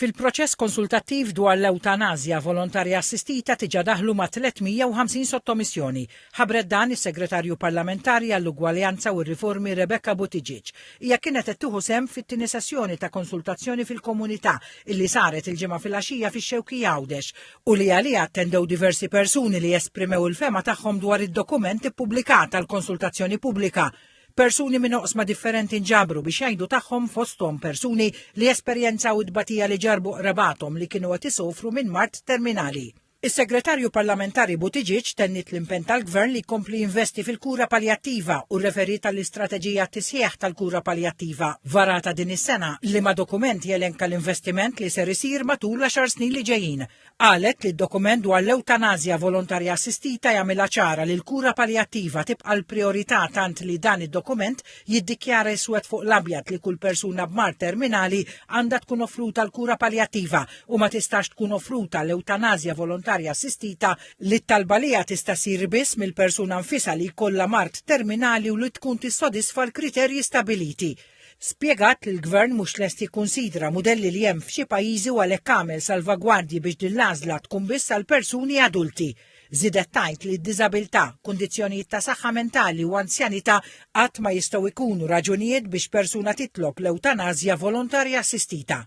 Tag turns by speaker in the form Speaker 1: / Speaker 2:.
Speaker 1: Fil-proċess konsultattiv dwar l-ewtanasja volontarja assistita diġà daħlu ma' 350 sottomissjoni. Ħabbret dan is-Segretarju Parlamentari għall-Ugwaljanza u r-Riformi Rebecca Buttigieg. Hija kienet qed tieħu sehem fit-tieni sessjoni ta' konsultazzjoni fil-komunità illi saret il-Ġimgħa filgħaxija fix-Xewkija Għawdex u li għaliha attendew diversi persuni li esprimew il-fehma tagħhom dwar id-dokument ippubblikat għall-konsultazzjoni pubblika. Persuni minn oqsma differenti nġabru biex jgħidu tagħhom, fosthom persuni li esperjenzaw it-tbatija li ġarbu qrabathom li kienu qed isofru minn mard terminali. Is-Segretarju Parlamentari Buttigieg tenniet l-impenn tal-Gvern li jkompli jinvesti fil-kura paljattiva u rreferiet għall-istrateġija għat-tisħiħ tal-kura paljattiva varata din is-sena, liema dokument jelenka l-investiment li ser isir matul l-għaxar snin li ġejjin. Qalet li d-dokument dwar l-ewtanasja volontarja assistita jagħmilha ċara li l-kura paljattiva tibqa' l-prijorità tant li dan id-dokument jiddikjara iswed fuq l-abjad li kull persuna b'mard terminali għandha tkun offruta l-kura paljattiva u ma tistax tkun offruta l-ewtanasja volontarja assistita li t-talba liha tista' ssir biss mill-persuna nfisha li jkollha mard terminali u li tkun tissodisfa l-kriterji stabiliti. Spjegat li l-Gvern mhux lest jikkunsidra mudelli li hemm f'xi pajjiżi u għalhekk għamel salvagwardji biex din l-għażla tkun biss għal persuni adulti. Żiedet tgħid li d-diżabilità, kundizzjonijiet ta' saħħa mentali u anzjanità qatt ma jistgħu jkunu raġunijiet biex persuna titlob l-ewtanasja volontarja assistita.